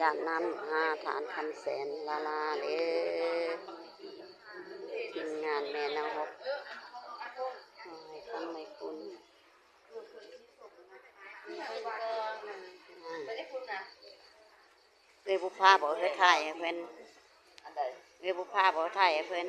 ຢາດນ້ຳຫາທ່ານຄຳແສນລາລາເດີ້ ທີມງານແມ່ນາງຫົກ ຂໍໃຫ້ຄຳໃຫ້ຄຸນ ເອື້ອຍບຸບຜາບອກເອື້ອຍຖ່າຍໃຫ້ເພິ່ນ ອັນໃດ? ເອື້ອຍບຸບຜາບອກຖ່າຍໃຫ້ເພິ່ນ.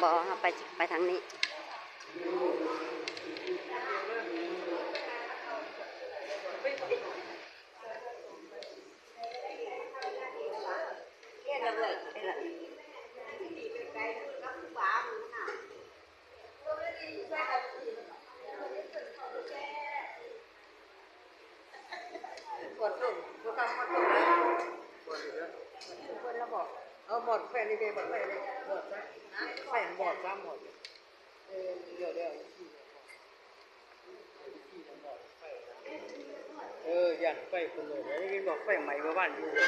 ບໍ່ ເຮົາໄປ ໄປທາງນີ້. ເອົາໝອດແຂວນນີ້ເດ້ ໝອດແຂວນນີ້ ໝອດຊະ ໄຟມັນໝອດຊະ ໝອດ ເອີ ດຽວ ດຽວ ເອີ ຢ້ານໄຟຂຶ້ນເລີຍ ໄດ້ຍິນບອກໄຟໄໝ້ເມື່ອວານນີ້.